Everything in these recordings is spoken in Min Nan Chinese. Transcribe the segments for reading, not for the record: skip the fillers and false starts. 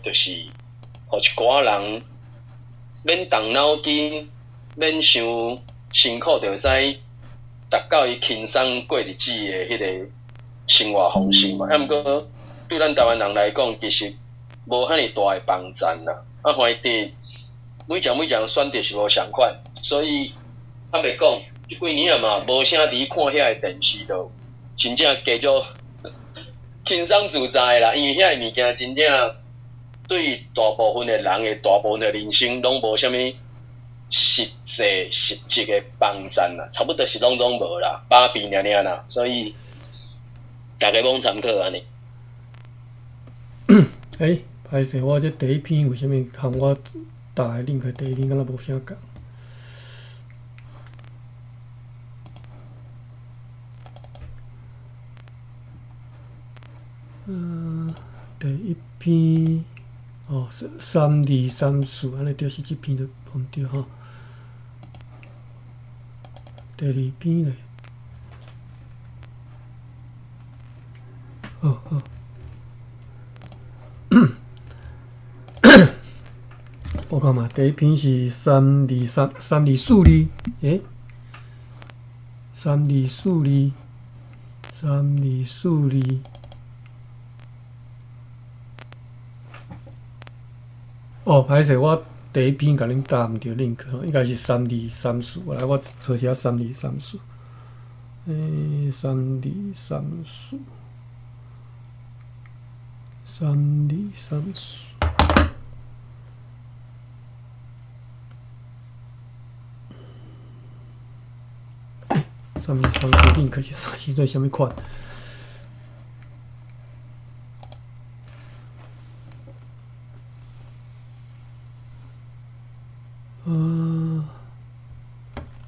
就是予一寡人免動腦筋，免傷辛苦，就會使達到伊輕鬆過日子的彼个生活方式嘛。啊，毋過對咱台灣人來講，其實無遐爾大的幫贊啦。啊，反正每一每一項選擇是無仝款，所以坦白講，這幾年啊嘛，無啥佇看遐个電視，就真正加做輕鬆自在啦。因為遐个物件真正對大部分的人的大部分的人生攏無啥物實際實質的幫贊啦，差不多是攏總無啦，把柄爾爾啦，所以大家攏參考按呢。欸，歹勢，我這第一篇為啥物和我打的 link 第一篇敢若無啥仝？第一篇哦，三二三四，按呢就是這篇就無毋對吼。第二篇咧，好好。我看嘛，第一篇是三二三三二四二，欸，三二四二，三二四二。哦，歹勢，我第一篇共恁打毋對 link 吼，應該是三二三四。來，我找一下三二三四。欸，三二三四，三二三四。三二三四 link 是啥時陣？啥物款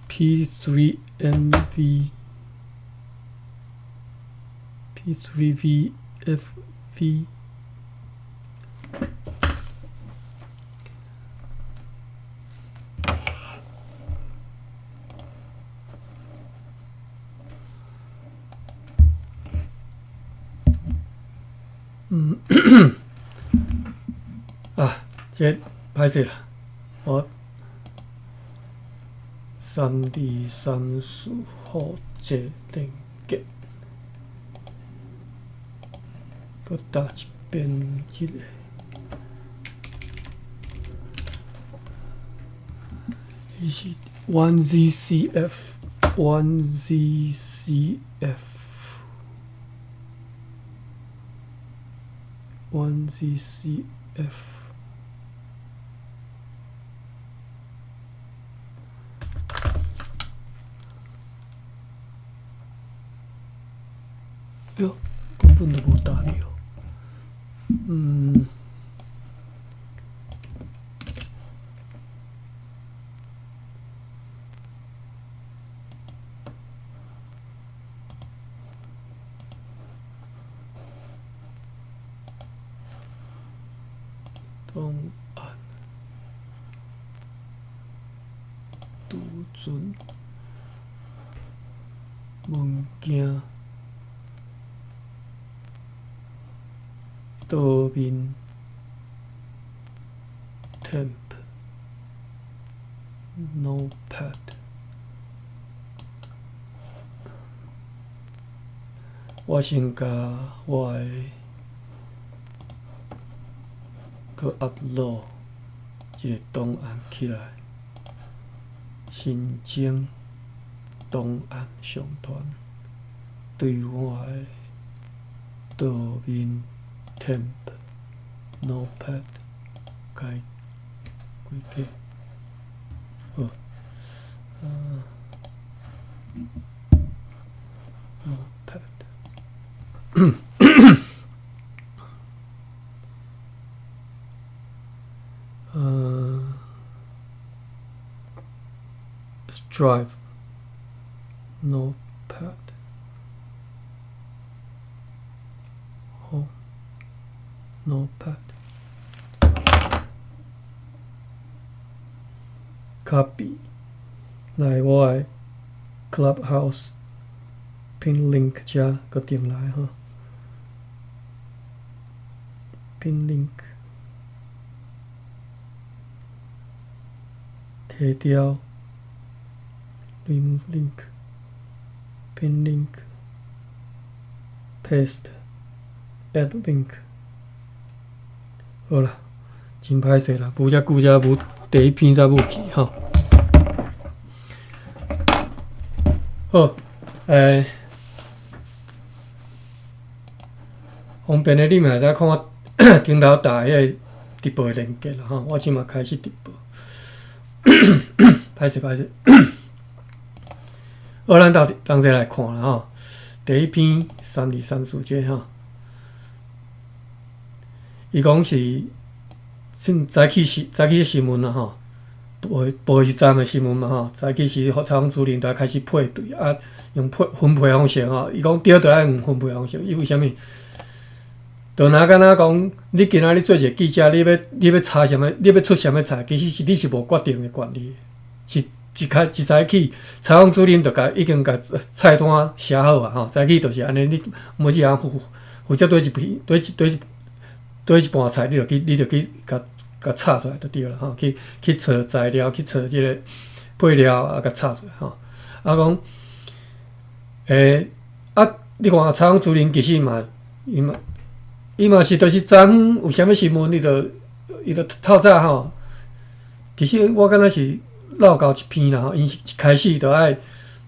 ？P3MV P3VFV 嗯，啊，這歹勢啦，我三二三四複製連結，閣打一遍這个，伊是 1ZCF 1ZCF 1ZCF。喲，根本就無打著。檔案儲存文件桌面 temp notepad。我先共我的去 upload 這个檔案起來，新增檔案上傳，對我的桌面 temp notepad 開開啟，好，啊，notepad。Drive notepad 好，notepad copy 來我的 Clubhouse pin link 遮閣轉來吼，pin link。提掉，remove link，pin link，paste，add link。好啦，真歹勢啦，無遮久才無第一篇才無去吼。好，方便的你嘛會使看我頂頭打彼个直播的連結啦吼，我這馬開始直播。歹勢歹勢。好，咱鬥同齊來看啦吼。第一篇三二三四這吼，伊講是算早起是早起新聞啦吼，報報是昨暗的新聞嘛吼，早起時採訪主任就開始配對啊，用配分配方式吼，伊講對就愛用分配方式，伊為啥物？就若敢若講，你今仔日做一个記者，你欲查啥物，你欲出啥物菜，其實是你是無決定的權利，是一開一早起，採訪主任就共已經共菜單寫好啊吼，早起就是按呢，你每一人負責對一篇，對一盤菜，你就去共共炒出來就對啦吼，去揣材料，去揣這个配料啊，共炒出來吼。啊講，啊，你看採訪主任其實嘛，伊嘛是就是昨昏有啥物新聞，伊就透早吼。其實我感覺是漏交一篇啦吼，𪜶是一開始就愛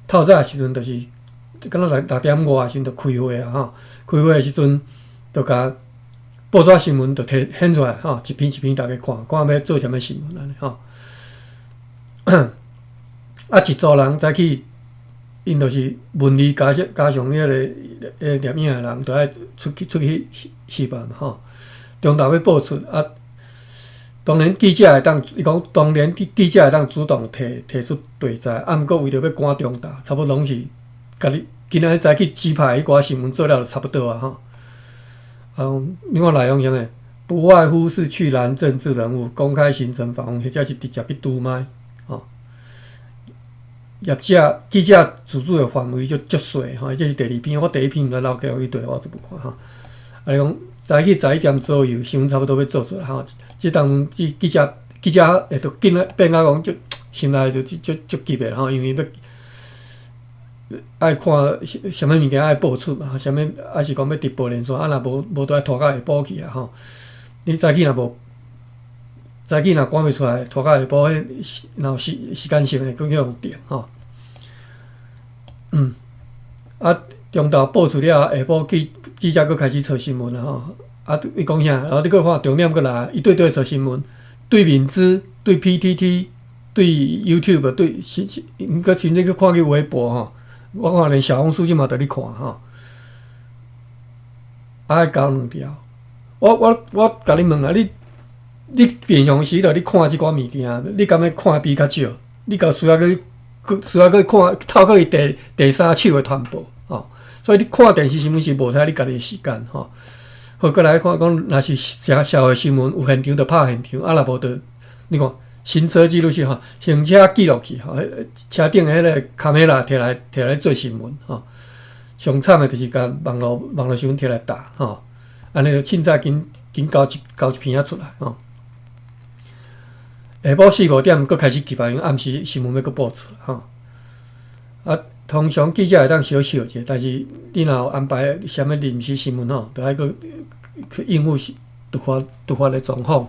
透早的時陣，就是敢若6點外的時陣就開會啊吼，開會的時陣就共報紙新聞就提顯出來吼，一篇一篇逐家看，看欲做啥物新聞按呢吼。啊，一組人早起，𪜶就是文字加上彼个攝影的人，就愛出去翕啊嘛吼。中晝欲報出啊，當然記者會當，伊講當然記者會當主動提出題材，啊，毋過為著欲趕中晝，差不多攏是家己今仔日早起指派彼寡新聞做了就差不多啊吼。啊，另外內容啥物？不外乎是去攔政治人物公開行程訪問，或者是直接去拄麥吼。業者記者自主的範圍就足細吼，這是第二篇，我第一篇毋知漏掉去佗，我就無看吼。啊，你講早起11點左右，新聞差不多欲做出來吼。這當陣記者會就緊啊變啊講，足心內就足足急的吼，因為欲愛看啥物物件愛報出嘛，啥物抑是講欲直播連線，啊若無都愛拖到下晡去啊吼。你早起若無早起若趕袂出來，拖到下晡，彼若有時間性的，閣去予定吼。啊，中晝報出了，下晡記者閣開始找新聞啦吼。啊，伊講啥？然後你閣看重點閣來，一對對找新聞，對面子，對 PTT，對 YouTube，對甚至閣甚至去看去微博吼。我看連小紅書這嘛佇咧看吼。啊，愛交兩條。我共你問啊，你平常時著咧看這寡物件，你敢欲看比較少？你敢需要去看透過伊第三手的傳播吼？所以你看電視新聞是無使你家己的時間吼。好，閣來看講，若是社會新聞有現場就拍現場，啊若無就你看行車記錄器吼，行車記錄器吼，車頂的彼个卡梅拉摕來做新聞吼。上慘的就是共網絡新聞摕來打吼，按呢就凊彩緊緊交一篇仔出來吼。下晡四五點閣開始急啊，因為暗時新聞欲閣報出吼。啊，通常記者會當小休者，但是你若有安排啥物臨時新聞吼，就愛閣去應付突發的狀況。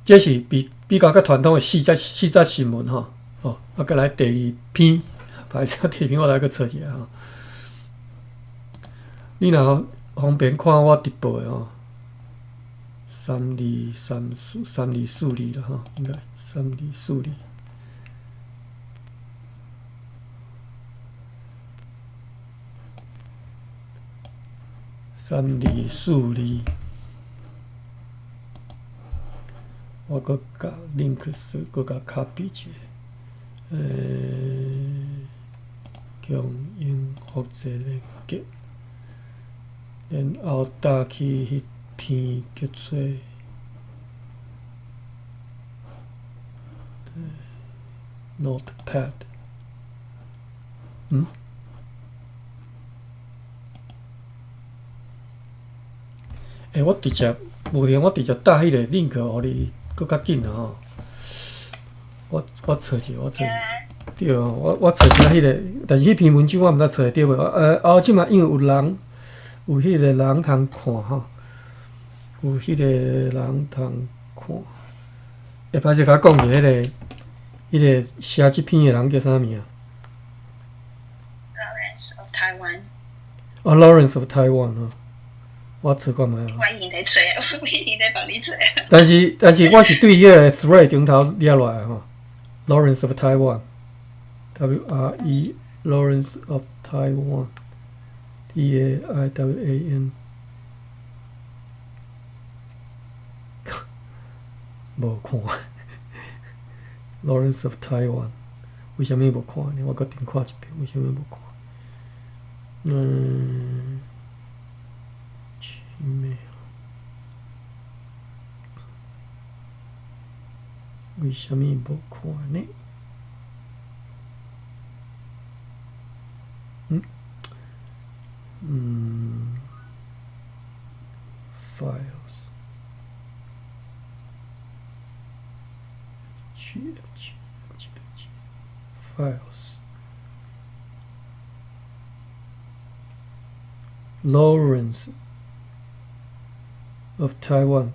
這是比較較傳統的四則新聞吼。哦，啊，閣來第二篇，歹勢，第二篇我來閣找一下吼。你若方便看我直播的吼，三二三四三二四二啦吼，應該三二四二。三二四二，我閣共 link 閣共 copy 一下，共用複製連結，然後打去彼篇叫做 Notepad，嗯？我直接無閒，我直接打彼个 link 予你，閣較緊啊吼。我揣者，我揣。對，我揣者彼个，但是彼篇文章我毋知揣會著無。哦，這馬因為有人有彼个人通看吼，有彼个人通看。會歹勢共我講者彼个，彼个寫這篇的人叫啥名？Lawrence of Taiwan。哦，Lawrence of Taiwan 吼，我揣看覓啊。我已經佇揣，我已經佇幫你揣。但是我是對彼个 thread 頂頭掠落來吼，Lawrence of Taiwan。W R E Lawrence of Taiwan T A I W A N 無看 Lawrence of Taiwan 為啥物無看呢？我閣重看一遍，為啥物無看？嗯，Gmail 為啥物無看呢？嗯，嗯，files G F G G F G files Lawrence of Taiwan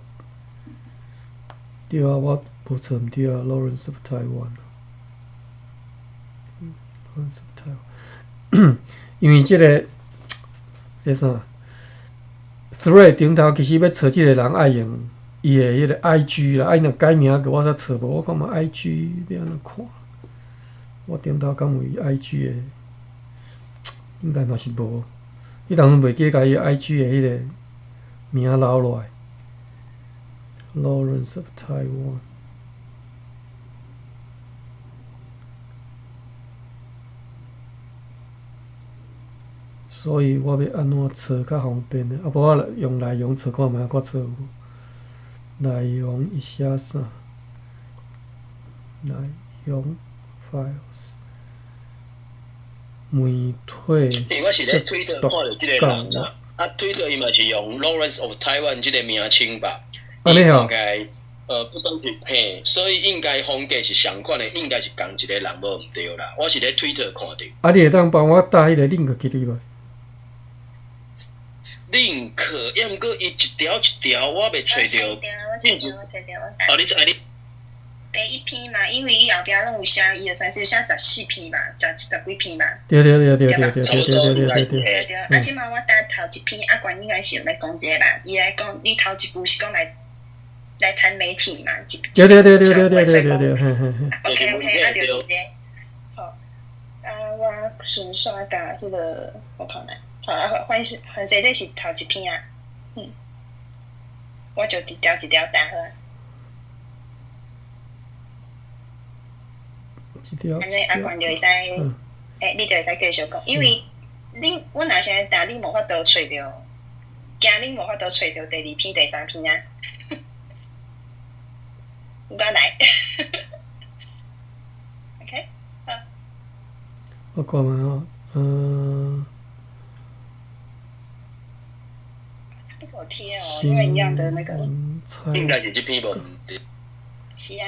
對啊，我無錯毋對啊，Lawrence of Taiwan Lawrence of Taiwan 因為這个這啥 Thread 頂頭其實欲揣這个人愛用伊的彼个 IG 啦，啊伊若改名叫我才揣無，我感覺 IG 欲按怎看？我頂頭敢有伊 IG 的，應該嘛是無。彼當陣袂記共伊 IG 的彼個名留落來，Lawrence of Taiwan。所以我欲按怎揣較方便呢？啊，無我用內容揣看覓，看揣有無？內容伊寫啥？內容 files 媒體。欸，我是咧推特看著這个人啊，啊，推特伊嘛是用 Lawrence of Taiwan 這个名稱吧？按呢吼。不管是嘿，所以應該風格是相款的，應該是仝一个人無毋對啦。我是咧推特看著。啊，你會當幫我打彼个 link 去無？ link，抑毋過伊一條一條，我袂揣著。我揣著，我哦，你啊你。第一篇嘛，因為伊後壁攏有寫，伊就算是寫14篇嘛，十幾篇嘛。對對對對對對對對對對對。對對，啊，這馬我打頭一篇，啊，關應該是來講這个吧？伊來講，你頭一句是講來談媒體嘛？對對對對對對對對對，嘿嘿嘿。 OK OK，啊，就是這个。好，啊，我順紲共彼个，我看覓。好啊，反正這是頭一篇啊，我就一條一條打好。一條。按呢阿關就會使，欸，你就會使繼續講，因為你我若是打，你無法度揣著，驚你無法度揣著第二篇、第三篇啊。我來。OK，好。我看覓吼，嗯。不給我貼哦，因為一樣的那個。應該是這篇無毋對。是啊。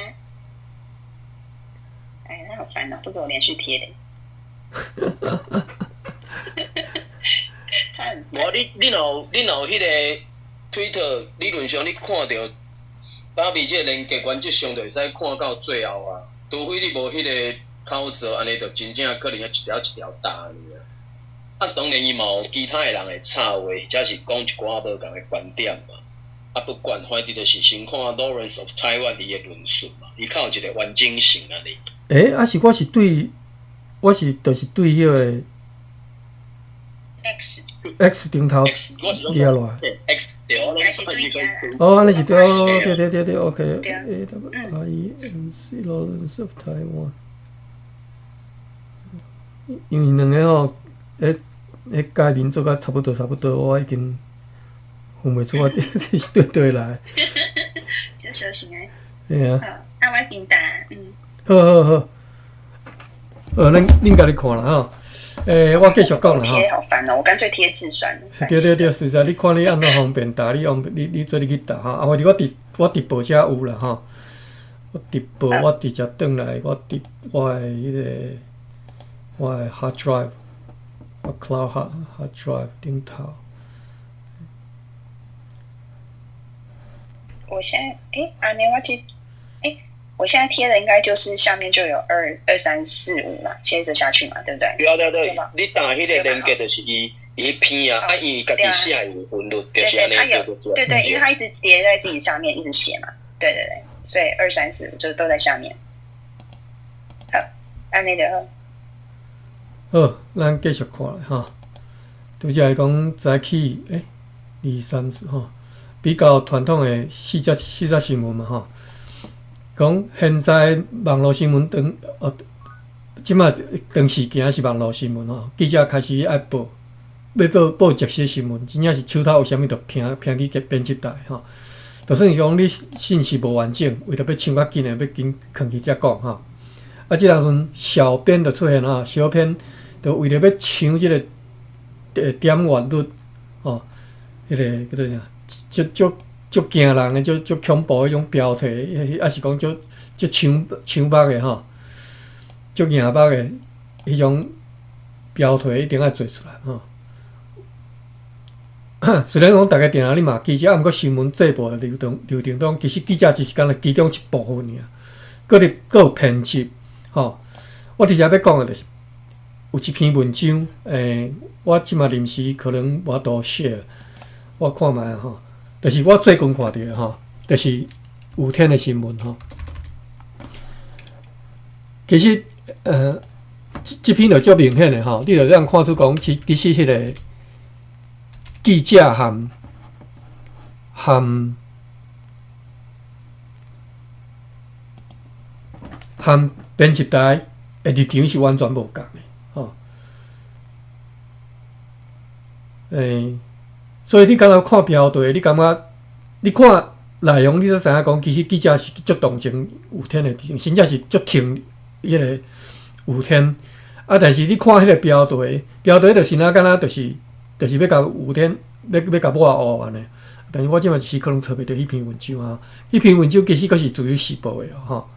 哎，他好煩哦，不給我連續貼的。無你若有彼個推特，理論上你看著芭比這個連結原則上就會使看到最後啊，除非你無彼个口座，按呢就真正可能欲一條一條打按呢。啊，當然伊嘛有其他的人會插話，或者是講一寡無仝的觀點嘛。啊，不管，反正就是先看 Lawrence of Taiwan 伊的論述嘛，伊較有一個完整性按呢。欸，啊是我是對，我是就是對彼个 X X 頂頭掠落來。 X 對，應該是對遮啦。哦，按呢是對，對對對對，OK。A W I E N C Lawrence of Taiwan。因為兩个吼，彼改名做甲差不多差不多，我已經分袂出我這是對佗來。就小心的。對啊。好，啊，我已經打，嗯。好好好，恁家己看啦吼。欸，我繼續講啦吼。貼好煩哦，我乾脆貼字算了。對對對，實在你看你按怎方便打，你方你做你去打吼。啊，或者我佇報社有啦吼。我直播，我直接轉來，我佇我的彼個我的 hard drive，我 cloud hard drive 頂頭。我現在，欸，按呢我這，欸，我現在貼的應該就是下面就有二二三四五嘛，接着下去嘛，對不對？對對對，你打彼個連結就是伊伊彼篇啊，啊伊家己寫有分類，就是按呢對對對，因為他一直疊在自己上面，一直寫嘛，對對對。所以二三四五就都在下面。好，按呢就好。好，咱繼續看吼。拄才來講早起，欸，二三四吼，比較傳統的四則四則新聞嘛吼。講現在網絡新聞當哦，這馬長時間是網絡新聞吼，記者開始愛報，欲報報即時新聞，真正是手頭有啥物就拼拼去編輯台吼。就算是講你信息無完整，為著欲搶較緊的，欲緊囥去遮講吼。啊，這當陣小編就出現吼，小編就為著欲搶這個點閱率吼，彼個叫做啥？足足足驚人的，足足恐怖彼種標題，抑是講足足搶搶目的吼，足硬目的彼種標題一定愛做出來吼。雖然講逐家定定咧罵記者，啊，毋過新聞製播的流程流程中，其實記者只是干焦其中一部分爾，閣佇閣有編輯，吼。我佇遮欲講的就是有一篇文章，欸，我這馬臨時可能無法度 share，我看覓吼，就是我最近看著的吼，就是有天的新聞吼。其實，這這篇就足明顯的吼，你就會當看出講，其其實彼個記者和和和編輯台的立場是完全無仝的，吼。欸，所以你敢若看標題，你感覺你看內容，你才知影講，其實記者是足同情有天的立場，甚至是足挺彼個有天。啊，但是你看彼個標題，標題就是若敢若就是就是欲共有天，欲欲共抹烏按呢。但是我這馬是可能揣袂著彼篇文章啊，彼篇文章其實閣是自由時報的吼。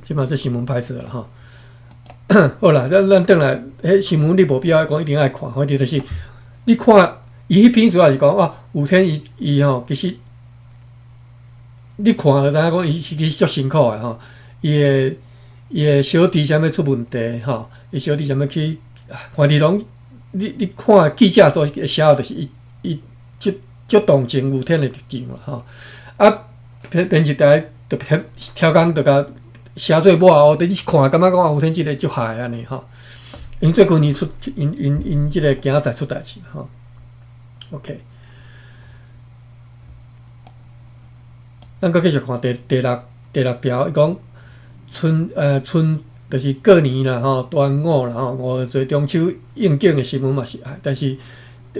這馬這新聞歹勢啦吼。好啦，咱咱轉來，彼新聞你無必要講一定愛看，反正就是你看伊彼篇主要是講啊，有天伊伊吼，其實你看就知影講伊其實足辛苦的吼，伊的伊的小弟啥物出問題吼，伊小弟啥物去，反正攏你你看記者所寫的，就是伊伊足足同情有天的立場啦吼，啊編編輯台就挑挑工就共寫做抹烏，你一看感覺講有天這个足害按呢吼，𪜶最近年出𪜶𪜶𪜶這个囝婿出代誌吼，OK，咱閣繼續看第第六第六條，伊講春春就是過年啦吼，端午啦吼，五月節中秋應景的新聞嘛是愛，但是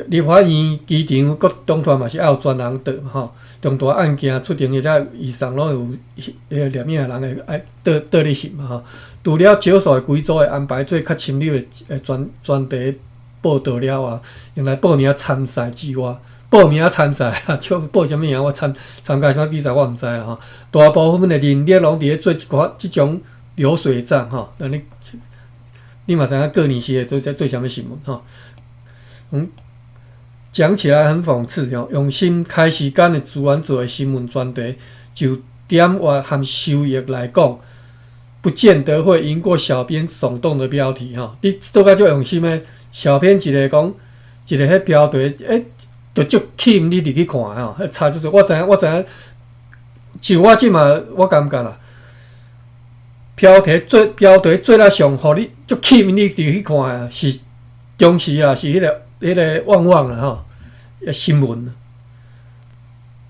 立法院機場閣中團嘛是愛有專人導吼，重大案件出庭的遮以上攏有彼个攝影的人會愛倒倒咧翕嘛吼。除了少數的幾組會安排做較深入的專專題報導了外，用來報名參賽之外，報名參賽啊，笑報啥物名？我參參加啥比賽我毋知啦吼。大部分的人力攏佇咧做一寡這種流水帳吼。那你你嘛知影過年時會做做啥物新聞吼？嗯。講起來很諷刺哦，用心開時間的資源做的新聞專題，就點閱和收益來講，不見得會贏過小編聳動的標題吼。你做甲足用心的，小編一个講一个彼標題，欸，就足吸引你入去看吼。彼差足濟，我知影，我知影，像我這馬，我感覺啦，標題做標題做了上，予你足吸引你入去看的，是中視啦，是彼個。彼个旺旺啦吼，新聞，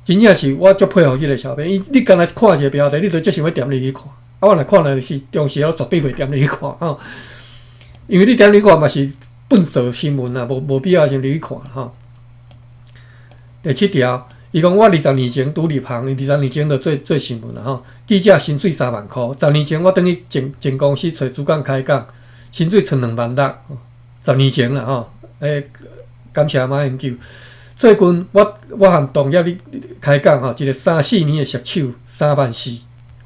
真正是我足佩服這个小編。伊你干焦看一个標題，你就足想欲點入去看。啊，我若看了是中視，我絕對袂點入去看吼。因為你點入去看嘛是笨手新聞啊，無無必要先入去看吼。第七條，伊講我二十年前拄入行，二十年前就做做新聞啦吼。記者薪水3萬箍，十年前我轉去前前公司揣主管開講，薪水賰2萬六。十年前啦吼。欸，感謝馬英九。最近我我和同業咧開講吼，一个三四年的熟手3萬4。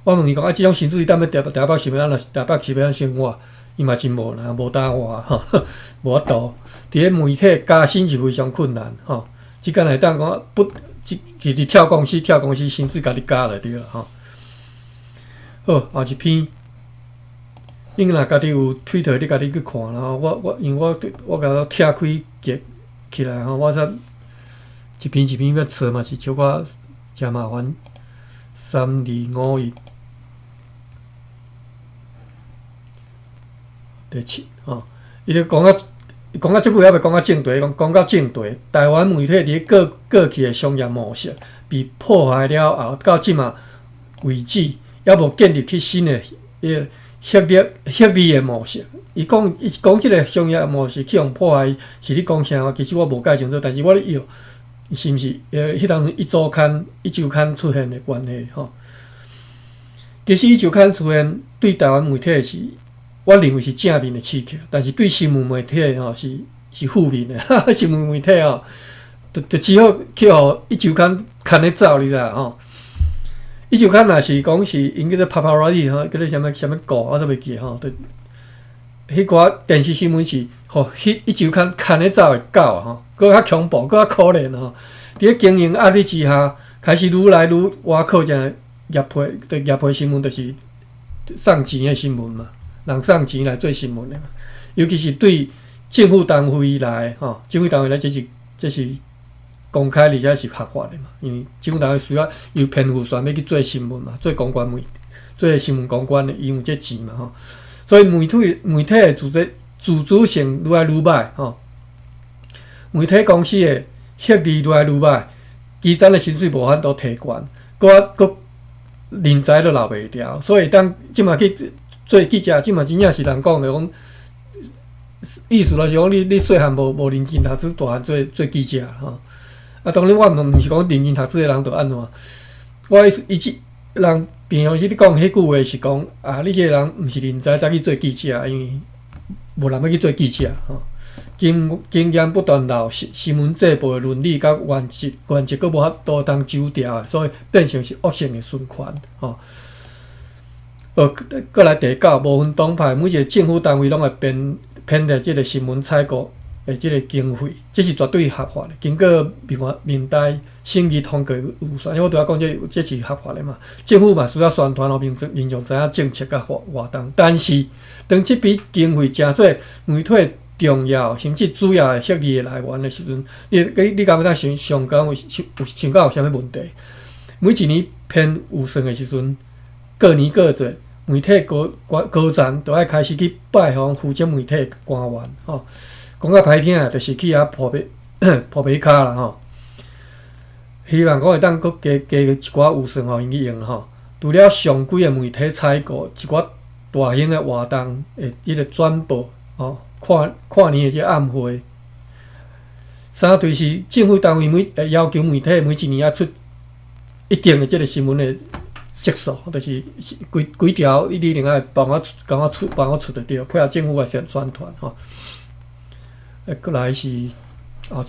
我問伊講啊，這種薪水踮咧台台北是欲按怎？台北是欲按怎生活？伊嘛真無啦，無膽活吼，無法度。佇咧媒體加薪是非常困難吼。這敢會當講不，直直跳公司，跳公司薪水共你加就對了吼。好，後一篇，恁若家己有推特，你家己去看啦吼。我我因為我我共拆開結起來吼，我才一篇一篇欲找嘛是小可誠麻煩。3251。第七吼，伊就講到講到這久猶未講到正題，講講到正題，台灣媒體佇過過去的商業模式被破壞了後，到這馬為止，猶無建立起新的彼個獲利獲利的模式。伊講伊講這个商業模式去予破壞，是咧講啥？其實我無介清楚，但是我咧臆，是毋是彼當陣壹週刊壹週刊出現的關係吼？其實壹週刊出現對台灣媒體是。我認為是正面的刺激，但是對新聞媒體吼是是負面的。哈哈，新聞媒體吼，就就只好去予壹週刊牽咧走，你知影吼？壹週刊若是講是𪜶叫做 paparazzi 吼，叫做啥物啥物狗，我煞袂記吼。就彼寡電視新聞是予彼壹週刊牽咧走的狗吼，閣較恐怖，閣較可憐吼。佇咧經營壓力之下，開始愈來愈倚靠這業配，對業配新聞就是送錢的新聞嘛。人送錢來做新聞的嘛，尤其是對政府單位來吼，政府單位來這是這是公開而且是合法的嘛，因為政府單位需要有編預算欲去做新聞嘛，做公關媒做新聞公關的，伊有這錢嘛吼，所以媒體媒體的自主自主性愈來愈歹吼，媒體公司的獲利愈來愈歹，基層的薪水無法度提懸，閣閣人才都留袂牢，所以當這馬去。做記者，這嘛真正是人講的講，意思就是講你你細漢無無認真讀書，大漢做做記者吼。啊，當然我毋毋是講認真讀書的人就按怎，我意思伊這人平常時咧講彼句話是講啊，你這个人毋是人才才去做記者，因為無人欲去做記者吼。經經驗不斷流失，新聞製播的倫理佮原則原則閣無法度通周調，所以變成是惡性的循環吼。閣來第九，無分黨派，每一个政府單位攏會編編列這个新聞採購的這个經費，這是絕對合法的。經過民民代審議通過預算，因為我拄仔講這這是合法的嘛。政府嘛需要宣傳，予民眾民眾知影政策佮活活動。但是，當這筆經費成做媒體重要甚至主要的獲利的來源的時陣，你你你敢欲當想想講有想講有啥物問題？每一年編預算的時陣，過年過節。媒體高高層就愛開始去拜訪負責媒體官員吼，講較歹聽，就是去遐鋪白鋪白跤啦吼。希望講會當閣加加一寡預算予𪜶去用吼。除了常規的媒體採購，一寡大型的活動的這个轉播吼，跨跨年的這个暗會。三對是政府單位每要求媒體每一年愛出一定的這个新聞的。質素，就是規規條，你一定愛幫我幫我出幫我出就對，配合政府的宣宣傳吼。啊，閣來是後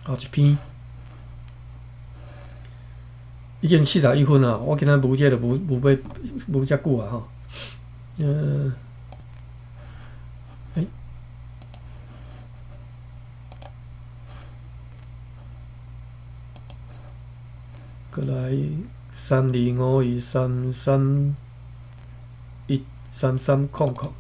後一篇，已經41分啊！我今仔無這就無無欲無遮久啊吼。嗯，欸，閣來。3251 3313300。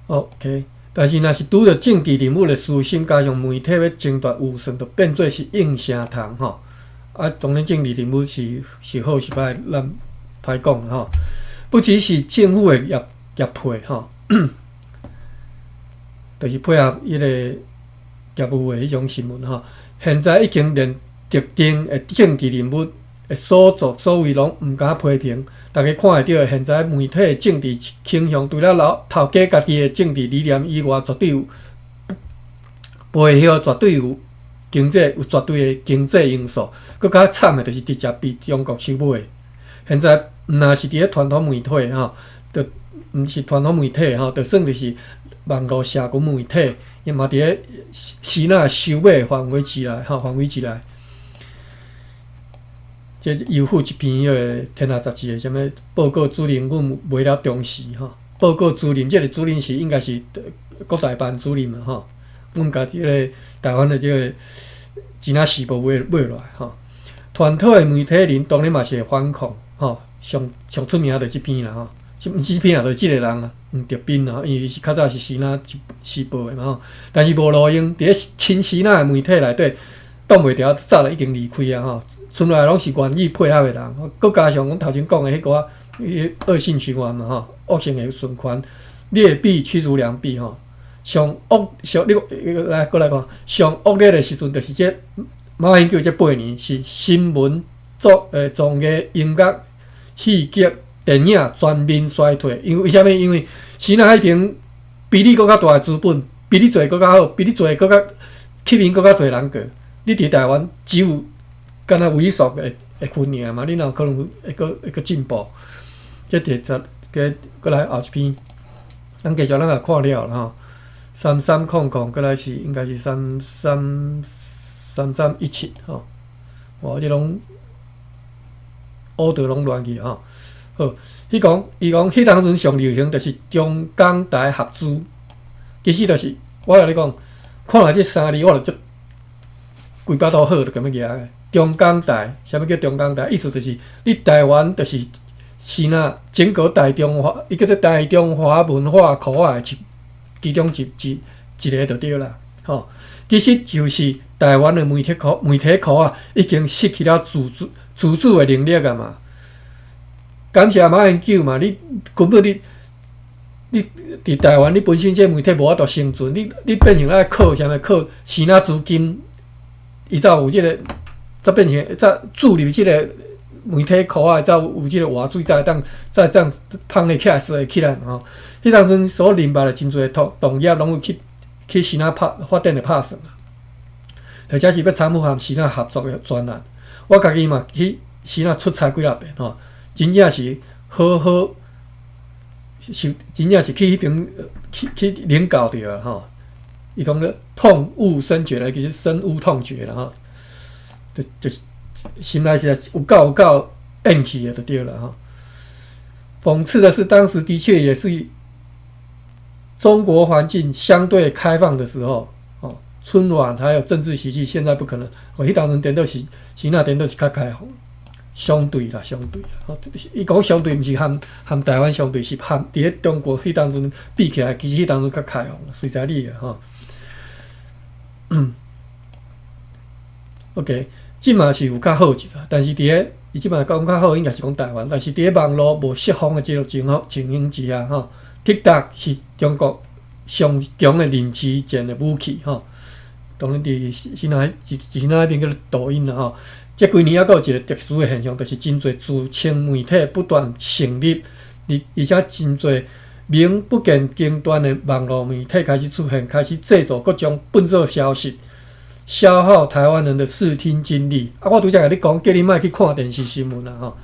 OK，但是若是拄著政治人物的私心，加上媒體欲爭奪預算，就變做是應聲蟲吼。啊，當然政治人物是是好是歹，咱歹講吼。不只是政府的業業配吼。就是配合彼个業務的彼種新聞吼，現在已經連特定的政治人物的所作所為攏毋敢批評，大家看會著，現在媒體的政治傾向，除了老頭家家己的政治理念以外，絕對有背後絕對有經濟有絕對的經濟因素。閣較慘的，就是直接被中國收買。現在毋但是佇咧傳統媒體吼，就毋是傳統媒體吼，就算就是網路社群媒體，伊嘛佇咧支那收買範圍之內吼，範圍之內。這又附一篇彼个《天下雜誌》的啥物報告主任，阮袂了重視吼。報告主任，這个主任是應該是國台辦主任嘛吼。阮共這个台灣的這个支那時報買買落來吼。傳統的媒體人當然嘛是會反抗吼，上上出名就這篇啦吼，毋是這篇啊，就是這個人啊，黃德斌啊，因為伊是較早是支那時報的嘛吼，但是無路用，佇咧親支那的媒體內底擋袂牢，早就已經離開啊吼。剩落來攏是願意配合的人，閣加上阮頭前講的彼個惡性循環嘛吼，惡性的循環，劣幣驅逐良幣吼。上惡上你來閣來講，上惡劣的時陣就是這馬英九這八年是新聞作綜藝、音樂、戲劇、電影全面衰退。因為為啥物？因為支那彼爿比你閣較大的資本，比你做閣較好，比你做閣較吸引閣較濟人過。你佇台灣只有敢若萎縮的的份爾嘛，你哪有可能會閣會閣進步？這第十閣閣來後一篇，咱繼續咱也看了吼，三三空空，閣來是應該是三三三三一七吼，哇，這攏烏道攏亂去吼。好，彼講伊講彼當陣上流行就是中港台合資，其實就是我共你講，看來這三字我就足規巴肚好就感覺舉的。中港台，啥物叫中港台？意思就是你台灣就是是那整個大中華，伊叫做大中華文化圈仔的一其中一一一个就對啦，吼。其實就是台灣的媒體圈媒體圈仔已經失去了自主自主的能力啊嘛。感謝馬英九嘛，你根本你你佇台灣，你本身這媒體無法度生存，你你變成愛靠啥物？靠支那資金，伊才有這個。才變成才注入這個媒體箍仔，才有這個活水，才會當才會當芳會起來，說會起來嘛吼。彼當陣所認捌的真濟同同業，攏有去去支那拍發展的拍算啊，或者是欲參與和支那合作的專案。我家己嘛去支那出差幾若遍吼，真正是好好是真正是去彼爿去去領教著啊吼。伊講咧痛惡深絕咧，其實深惡痛絕啦吼。就就是心內是有夠有夠厭氣的，就對了吼。諷刺的是，當時的確也是中國環境相對開放的時候，哦，春晚還有政治喜劇，現在不可能。哦，彼當陣顛倒是，支那顛倒是較開放，相對啦，相對啦。吼，伊講相對，毋是和和台灣相對，是和佇咧中國彼當陣比起來，其實彼當陣較開放，隨在你啦吼。OK，這嘛是有較好一寡，但是佇咧伊這擺講較好，應該是講台灣，但是佇咧網路無釋放的這個情況情形之下，吼，TikTok 是中國上強的認知戰的武器，吼。當然，佇支那支那彼爿叫做抖音啦，吼。這幾年猶閣有一個特殊的現象，就是真濟自稱媒體不斷成立，而而且真濟名不見經傳的網路媒體開始出現，開始製造各種笨拙消息。消耗台灣人的視聽精力。啊！我拄才共你講，叫你莫去看電視新聞啦吼。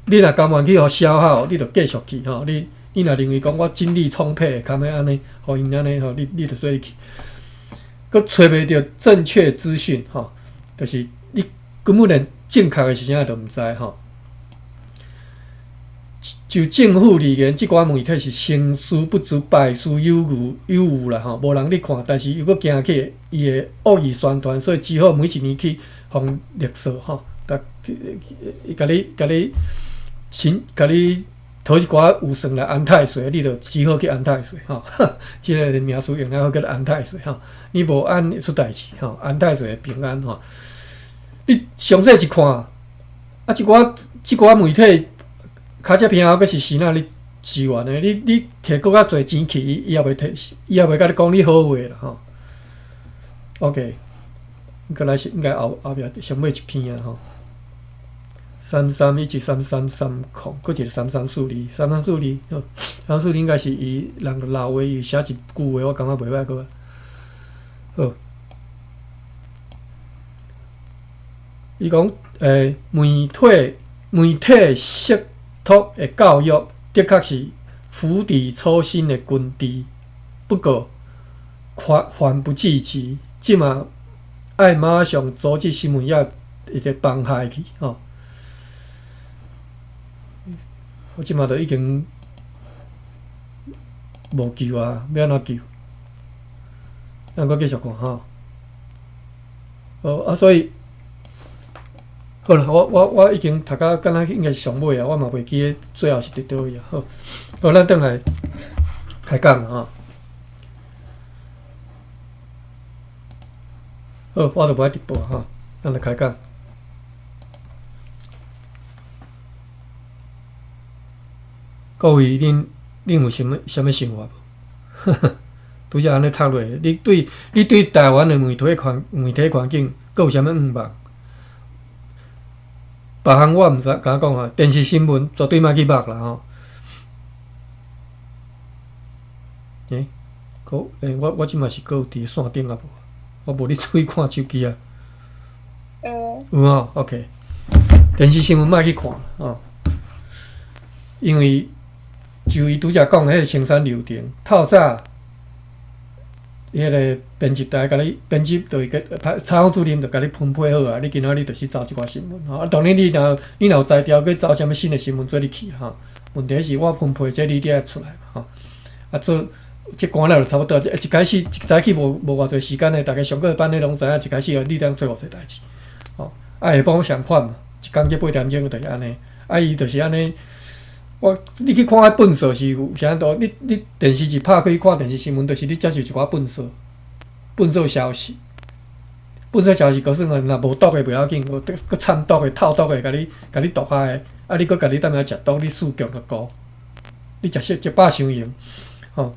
你若甘願去予消耗，你就繼續去吼。你你若認為講我精力充沛，堪欲按呢，予𪜶按呢吼，你你就做去。閣揣袂著正確資訊吼，就是你根本連正確的是啥都毋知吼。就政府而言，這寡媒體是成事不足，敗事有餘有餘啦吼，無人咧看，但是又閣驚去伊會惡意宣傳，所以只好每一年去予勒索吼，共伊共你共你請共你討一寡預算來安太歲，你就只好去安太歲吼。這个名詞用了好叫做安太歲吼，你無安出代誌吼，安太歲平安吼。你詳細一看，啊，這寡這寡媒體。較這偏後閣是支那咧支援的，你你摕閣較濟錢去，伊伊也袂提，伊也袂共你講你好話啦吼。OK，閣來是應該後後壁上尾一篇啊吼。三三一七三三三空，閣一個三三四二，三三四二，三三四二應該是伊人老話，伊寫一句話，我感覺袂歹閣。好，伊講媒體媒體適託的教育，的確是釜底抽薪的軍豬，不過緩不濟急，這馬愛馬上阻止新聞業一個崩害去吼。我這馬都已經無救啊，欲按怎救？咱閣繼續看吼。哦啊，所以好啦，我已經讀到敢若應該是上尾啊，我嘛袂記得最後是佇佗位啊。好，好，咱轉來開講吼。好，我就無愛直播吼，咱來開講。各位，恁有啥物啥物想法無？拄才按呢讀落，你對台灣的媒體環境，閣有啥物願望？別項我毋知，敢講啊，電視新聞絕對莫去目啦吼。欸，閣欸，我這馬是閣有佇線頂啊無？我無咧注意看手機啊。有。有吼，OK。電視新聞莫去看吼，因為就伊拄才講的彼個生產流程，透早，彼個編輯台共你編輯，就會採訪主任就共你分配好啊。你今仔日就是走這寡新聞吼。啊，當然你若有才調去走啥物新的新聞做你去吼。問題是我分配這你得愛出來嘛吼。啊，做這關了就差不多。一開始一早起無偌濟時間的，逐家上過班的攏知影，一開始你當做偌濟代誌吼。啊，下晡相款嘛，一工這8點鐘就是按呢。啊，伊就是按呢。我你去看彼糞掃是有啥多？你電視一拍開看電視新聞，就是你接受一寡糞掃，糞掃消息，糞掃消息，閣算若無毒的袂要緊，閣摻毒的、透毒的，共你毒害的，啊！你閣家己踮遐食毒，你四強就高，你食食飽傷閒，吼！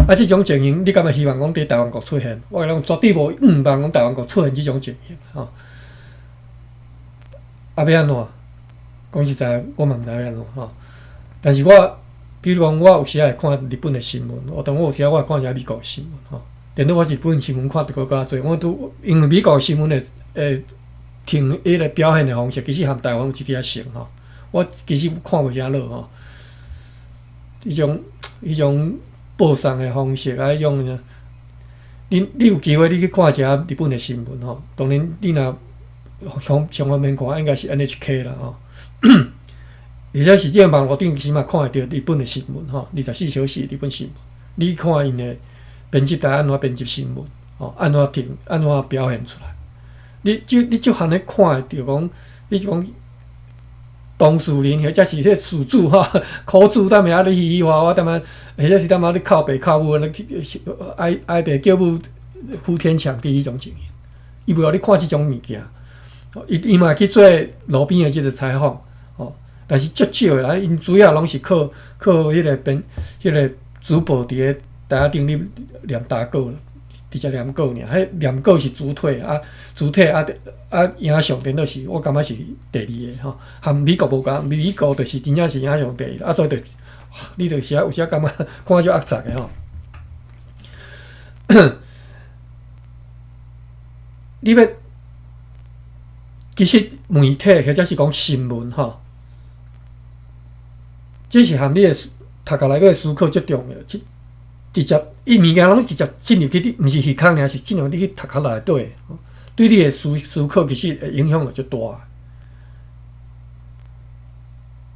啊，這種情形，你敢會希望講佇台灣國出現？我講絕對無願望講台灣國出現這種情形，吼！啊，欲按怎？講實在，我嘛毋知欲按怎吼。但是我比如講，我有時仔會看日本的新聞，我當我有時仔我會看一下美國的新聞吼。電腦我日本新聞看得閣較濟，我拄因為美國新聞的聽彼個表現的方式，其實和台灣有一點仔像吼。我其實看袂啥落吼。彼種報送的方式啊，彼種，你有機會你去看一下日本的新聞吼。當然，你若上上方便看，應該是 NHK 啦吼。而且是這個網路頂其實嘛看會著日本的新聞吼，24小時日本新聞，你看𪜶的編輯台按怎編輯新聞，吼，按怎停，按怎表現出來，你就含咧看會著講，你講當事人或者是彼個事主吼，苦主踮遐咧嘻嘻哈哈，踮遐，或者是踮遐咧哭爸哭母，咧哀哀爸叫母呼天搶地彼種情形，伊袂予你看這種物件，伊嘛去做路邊的這個採訪。但是足少的啦，𪜶主要攏是靠彼個編、彼個主播佇咧台仔頂咧念打稿啦，直接念稿爾。彼念稿是主體啊，主體啊啊，影像顛倒是，我感覺是第二个吼，和美國無仝，美國就是真正是影像第一，啊，所以就你就是有時感覺看足壓雜的吼。你欲其實媒體或者是講新聞吼。這是和你的讀冊內底思考足重要，這直接伊物件攏直接進入去你，毋是耳孔爾，是進入你去讀殼內底，對你的思考其實會影響會足大。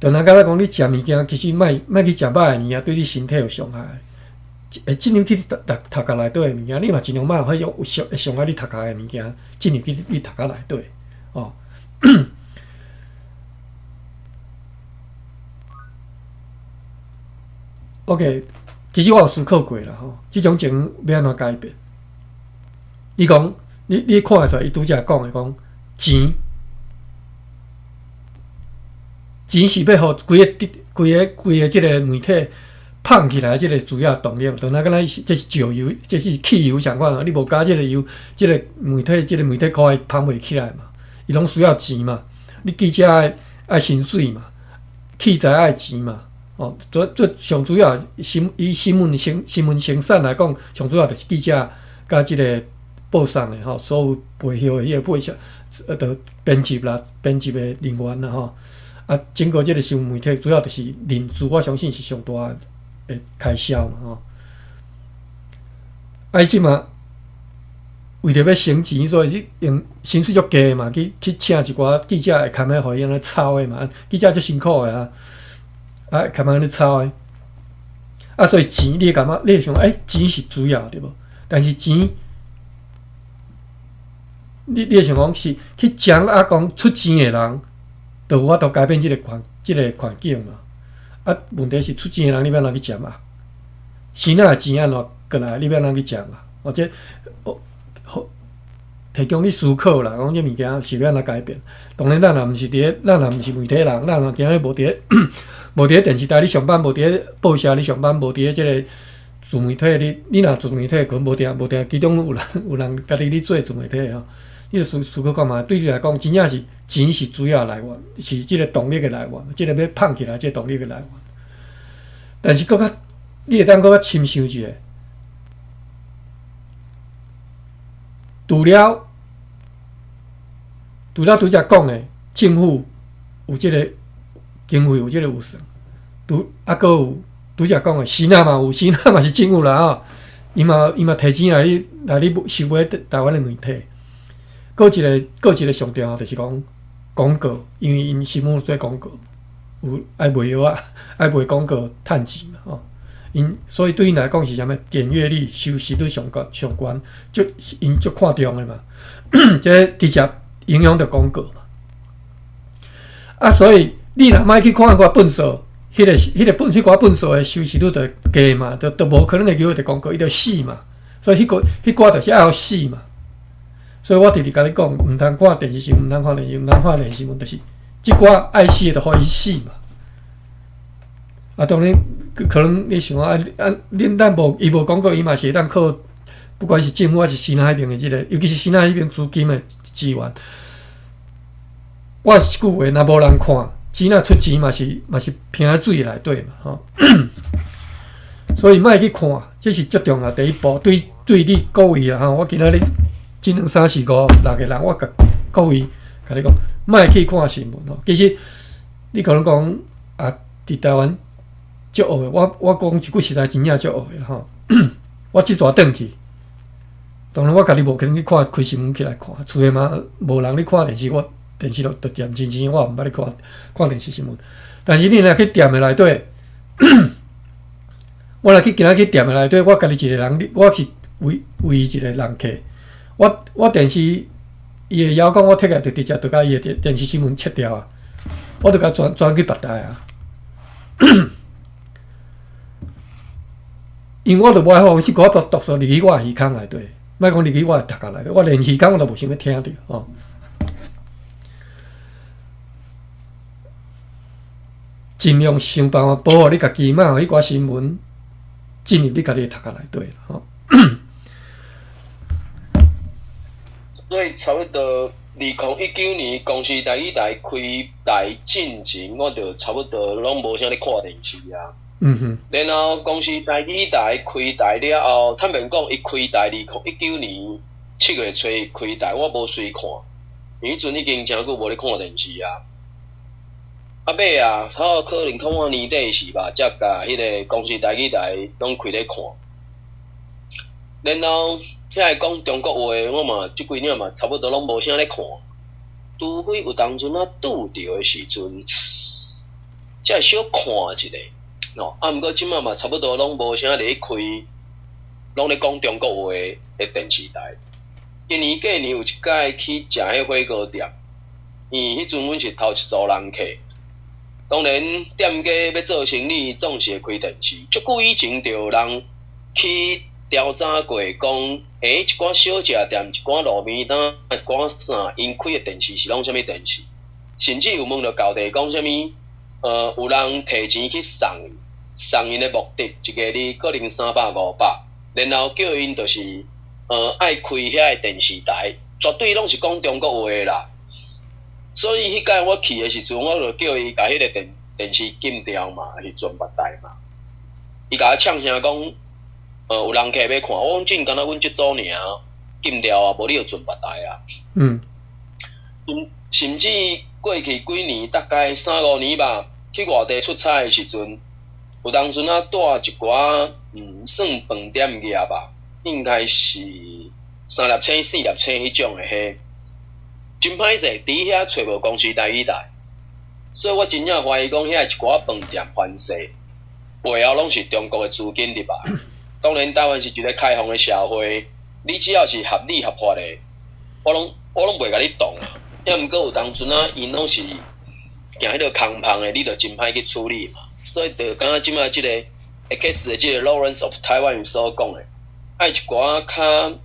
就若敢若講，你食物件其實莫去食歹的物件，對你身體有傷害。會進入去讀殼內底的物件，你嘛盡量莫予彼種有傷害你讀殼的物件進入去你讀殼內底，哦。OK，其實我有思考過啦吼，這種情欲按怎改變？伊講，你看會出來，伊拄才講的講錢，錢是欲予規個這個媒體膨起來，這個主要動力。就若敢若是這是石油，這是汽油相款啊！你無加這個油，這個媒體可會膨袂起來嘛？伊攏需要錢嘛？你記者愛薪水嘛？器材愛錢嘛？哦，最上主要以新聞生產來講，上主要就是記者佮這個報送的吼，所有背後的彼個背後，就編輯啦，編輯的人員啦吼，啊，整個這个新聞媒體主要就是人事，我相信是上大的開銷嘛吼。啊，伊這馬為著欲省錢，所以去用薪水足低嘛，去請一寡記者會堪咧，予伊按呢操的嘛。記者足辛苦的啊，啊，堪按呢操的。啊，所以錢你會感覺，你會想，欸，錢是主要對無？但是錢，你會想講是去將啊講出錢的人，就有法度改變這個環境嘛。啊，問題是出錢的人，你欲按怎去講啊？錢仔的錢按怎過來？你欲按怎去講啊？或者，哦，好，提供你思考啦，講這物件是欲按怎改變？當然，咱也毋是佇咧，咱也毋是媒體人，咱也今日無佇咧電視台咧上班，無佇咧報社咧上班，無佇咧這個自媒體。你若自媒體，可能無定，其中有人家己咧做自媒體吼。你就思考看覓，對你來講，真正是錢是主要來源，是這個動力的來源，這個欲膨起來，這個動力的來源。但是閣較，你會當閣較深想一下，除了拄才講的，政府有這個經費，有這個預算，除啊，閣有拄才講的，時仔嘛有，時仔嘛是政府啦吼，伊嘛提錢來你收買台灣的媒體。閣一個上重要就是講廣告，因為𪜶新聞做廣告，有愛賣藥啊，愛賣廣告趁錢嘛吼。𪜶所以對𪜶來講是啥物？點閱率、收視率上高上懸，足𪜶足看重的嘛。這直接影響著廣告嘛。啊，所以你若莫去看彼寡糞掃，彼寡糞掃的收視率就低嘛，就無可能會叫著廣告，伊就死嘛。所以彼寡就是愛予死嘛。所以我直直共你講，毋通看電視新聞，毋通看電視，毋通看電視新聞，就是這寡愛死的，就予伊死嘛。啊，當然可能你想啊啊，恁咱無伊無廣告，伊嘛是會當靠，不管是政府還是時仔彼邊的這個，尤其是時仔彼邊資金的資源。我一句話，若無人看，錢若出錢嘛是拼佇水內底嘛，吼。所以莫去看，這是足重要第一步。對你各位啦，吼，我今仔日這兩三四五六個人，我共各位共你講，莫去看新聞吼。其實你可能講啊，佇台灣足惡的，我講一句實在，真正足惡的吼。我這逝轉去，當然我家己無可能去看開新聞起來看，厝內嘛無人咧看電視，我電視都恬真錢，我毋捌咧看看電視新聞。但是你若去店的內底，我若去今仔去店的內底，我家己一個人，我是唯一一個人客。我電視伊的遙控我提來就直接就共伊的電視新聞切掉啊，我就共轉去別台啊。因為我就無愛予這寡毒素入去我的耳孔內底，莫講入去我的頭殼內底，我連耳孔我都無想欲聽著吼。盡量想辦法保護你家己，莫予彼寡新聞進入你家己的頭殼內底吼。所以差不多2019年公視台語台開台進前，我就差不多攏無啥咧看電視啊。然後公視台語台開台了後，坦白講，伊開台2019年7月初開台，我無隨看，因為彼陣已經誠久無咧看電視啊。啊尾啊，差不多可能看我年底時吧，才共彼個公視台語台攏開咧看。然後遐個講中國話，我嘛這幾年嘛差不多攏無啥咧看，除非有當陣仔拄著的時陣，才會小看一下。哦，啊，毋過這馬嘛差不多攏無啥咧開，攏咧講中國話的電視台。今年過年有一擺去食彼火鍋店，因為彼陣阮是頭一組人客，當然店家欲做生意總是會開電視。足久以前就有人去調查過，講，欸，一寡小食店、一寡路邊攤、一寡啥，𪜶開的電視是攏啥物電視？甚至有問著厚地講啥物，有人提錢去送伊，送𪜶的目的，一個字可能三百五百，然後叫𪜶就是，愛開遐个電視台，絕對攏是講中國話的啦。所以彼擺我去的時陣，我就叫伊共彼个電視禁掉嘛，是全別台嘛。伊共我嗆聲講，有人客欲看，我講真敢若阮這組爾禁掉啊，無你就轉別台啊。甚至過去幾年，大概三五年吧，去外地出差的時陣，有當陣仔帶一寡，算飯店業吧，應該是三粒星、四粒星彼種的彼，真歹勢，佇遐揣無公視台語台，所以我真正懷疑講遐一寡飯店番勢背後攏是中國的資金入來。當然，台灣是一個開放的社會，你只要是合理合法的，我攏袂共你擋啊。抑毋過有當陣仔，𪜶攏是行彼個空縫的，你就真歹去處理嘛。所以就敢若這擺這個 X 的這個 Lawrence of Taiwan 所講的，愛一寡較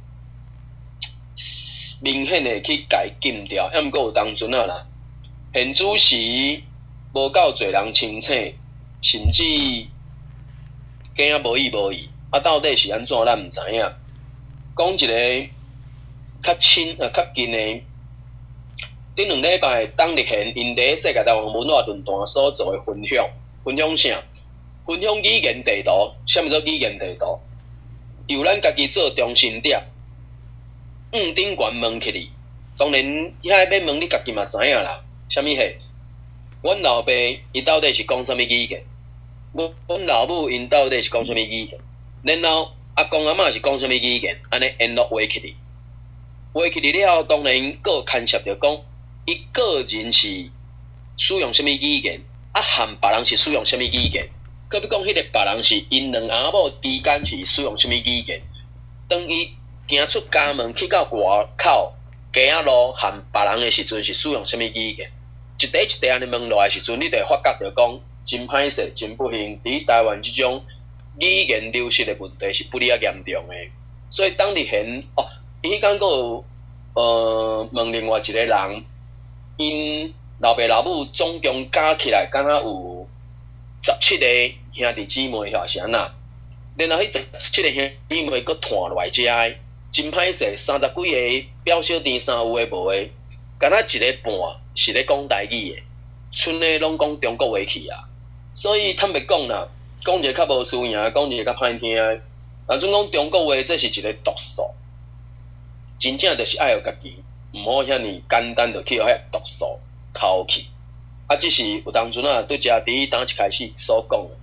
明顯的去共禁掉。抑毋過有當陣仔啦，現主時無夠濟人清醒，甚至驚無意無意。啊，到底是按怎，咱毋知影。講一個較親較近的，頂兩禮拜，董立賢𪜶佇世界台灣文化論壇所做的分享，分享啥？分享語言地圖。啥物做語言地圖？由咱家己做中心點，向頂懸問起去。當然，遐欲問你家己嘛知影啦。啥物貨？阮老爸伊到底是講啥物語言？阮老母𪜶到底是講啥物語言？然後阿公阿嬤是講啥物語言？按呢沿路畫起去，畫起去了後，當然閣有牽涉著講，伊個人是使用啥物語言，啊，和別人是使用啥物語言？閣比講，彼個別人是𪜶兩翁某之間是使用啥物語言？當伊行出家門去到外口街仔路和別人的時陣，是使用啥物語言？一塊一塊按呢問落來時陣，你就會發覺著講，真歹勢，真不幸，佇台灣這種語言流失的問題是不離仔嚴重的。所以董立賢哦，伊彼工閣有問另外一個人，𪜶老爸老母總共加起來敢若有十七個兄弟姊妹，抑是按怎？然後彼十七個兄弟姊妹閣傳落來遮的，真歹勢，三十幾个表小弟啥有的無的，敢若一個半是咧講台語的，賰的攏講中國話去啊。所以坦白講啦，講一個較無輸贏，講一個較歹聽的，若準講中國話，這是一個毒素，真正就是愛予家己，毋好遐爾簡單就去予彼毒素剾去。啊，只是有當陣仔，拄才佇當一開始所講的，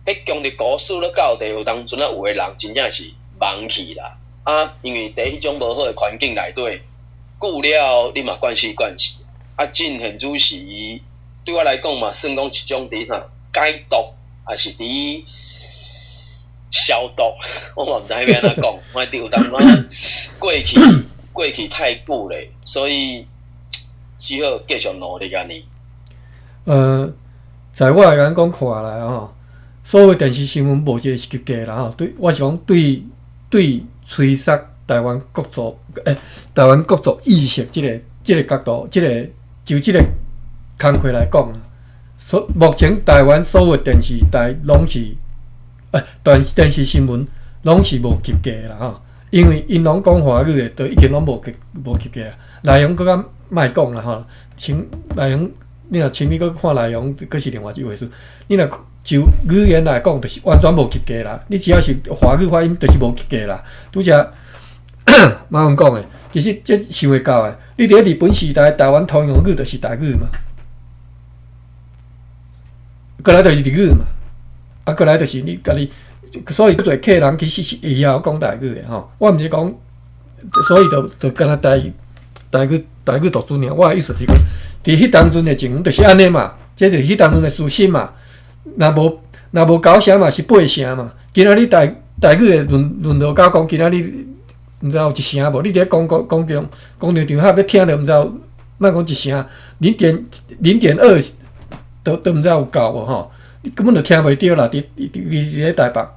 彼強力故事咧到底有當陣仔有的人真正是盲去啦。啊，因為佇彼種無好的環境內底，久了你嘛慣死慣勢。啊，進現主時對我來講嘛，算講一種佇啥解毒，抑是佇消毒，我嘛毋知欲按怎講。我佇有當陣過去太久咧，所以只好繼續努力按呢。在我的眼光看來吼，所有電視新聞無一個是及格啦吼。對，我是講對對吹殺台灣國族，台灣國族意識這個角度，這個就這個工課來講，所目前台灣所有電視台攏是，電視新聞攏是無及格啦吼。因為𪜶攏講華語的，都已經攏無及格啊。內容閣較莫講啦吼，像內容。你若深入閣看內容，閣是另外一回事。你若就語言來講，就是完全無及格啦。你只要是華語發音，就是無及格啦。拄才馬雲講的，其實這想會到的。你佇咧日本時代，台灣通用語就是台語嘛，過來就是日語嘛，啊，過來就是你家己，所以足濟客人其實是會曉講台語的吼。我毋是講，所以就敢若台語獨尊爾。我的意思是講，佇彼當陣的情況就是按呢嘛，這就是彼當陣的事實嘛。若無九聲嘛是八聲嘛。今仔日台語的論落甲講，今仔日毋知有一聲無？你佇咧公共公共公共場合欲聽著毋知有，莫講一聲，0.0.2都毋知有夠無吼？你根本就聽袂著啦！佇咧台北，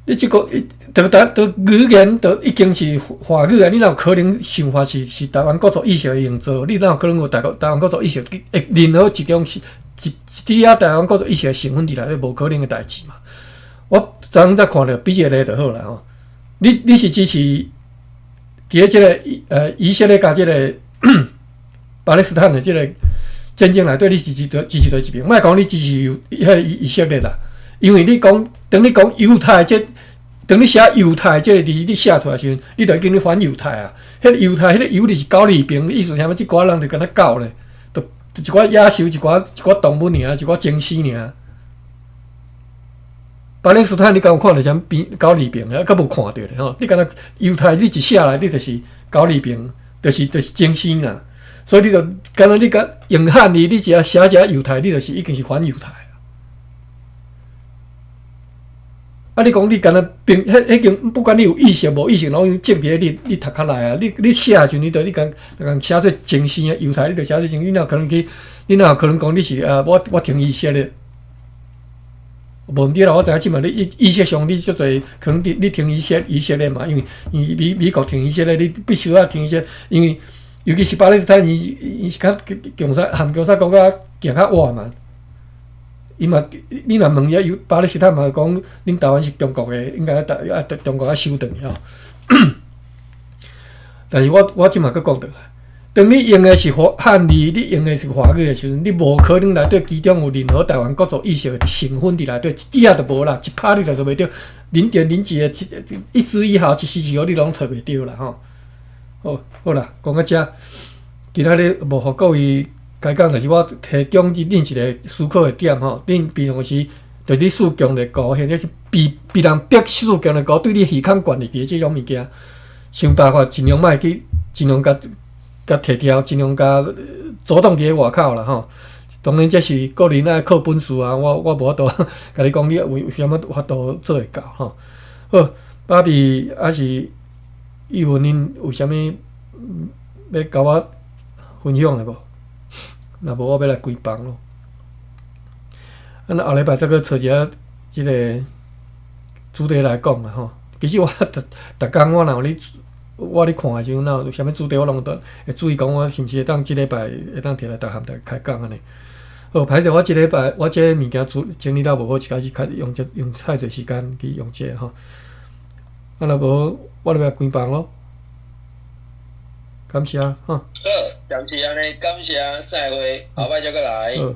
你這個就台就語言就已經是華語啊！你哪有可能想法是台灣國族意識的營造？你哪有可能有台灣國族意識？會任何一種是一點仔台灣國族意識的成分佇內底，無可能的代誌嘛！我昨昏才看著比一個例就好啦吼。你是支持佇咧這個以色列佮這個巴勒斯坦的這個戰爭內底，你是支持佗一邊？莫講你支持彼個以色列啦，因為你講當你講猶太這當你寫猶太這个字，你寫出來時陣，你就已經咧反猶太啊！彼个猶太，彼个猶字是狗字邊，意思啥物？這寡人就敢若狗咧，就一寡野獸，一寡一寡動物爾，一寡僵屍爾。巴勒斯坦，你敢有看著啥物邊狗字邊？啊，閣無看著咧吼！你敢若猶太，你一寫來，你就是狗字邊，就是僵屍啦。所以你就敢若你共用漢字，你只要寫一個猶太，你就是已經是反猶太。啊！你講你敢若並彼彼經，不管你有意識無意識，攏種佇咧你頭殼內啊！你寫的時陣，你就你共共寫做僵屍啊，猶太，你就寫做僵屍，你哪有可能去？你哪有可能講你是啊？我挺以色列，無毋對啦！我知影這馬你意識上你足濟可能你挺以色列嘛，因為美國挺以色列，你必須愛挺以色列，因為尤其是巴勒斯坦，伊是較共產含共產國家行較倚嘛。伊嘛，你若問伊有巴勒斯坦嘛，講恁台灣是中國的，應該愛中國愛收轉去吼。但是我這馬閣講轉來，當你用的是華漢字，你用的是華語的時陣，你無可能內底其中有任何台灣國族意識的成分佇內底，一點仔都無啦，一拍你就做袂著，零點零幾的一絲一毫一絲一毫你攏揣袂著啦吼。好，好啦，講到遮，今仔日無予各位開講，就是我提供恁一個思考的點吼。恁平常時就是你試強烈鼓，或者是被人逼試強烈鼓，對你耳孔灌入去的這種物件，想辦法盡量莫去，盡量共共提掉，盡量共阻擋佇咧外口啦吼。當然這是個人愛靠本事啊，我無法度共你講你為啥物法度做會到吼。好，芭比抑是玉芬，恁有啥物欲共我分享的無？若無，我欲來關房囉。啊，若後禮拜再閣揣一下這个主題來講啦吼。其實我逐逐工我若有咧，我咧看的時陣，若有啥物主題，我攏會注意講，我是毋是會當這禮拜會當提來逐項來開講按呢。好，歹勢，我這禮拜我這个物件處整理了無好，一開始較用這用太濟時間去用這个吼。啊，若無，我就欲關房囉。感謝吼。好，暫時按呢，感謝，再會，後擺再閣來。好。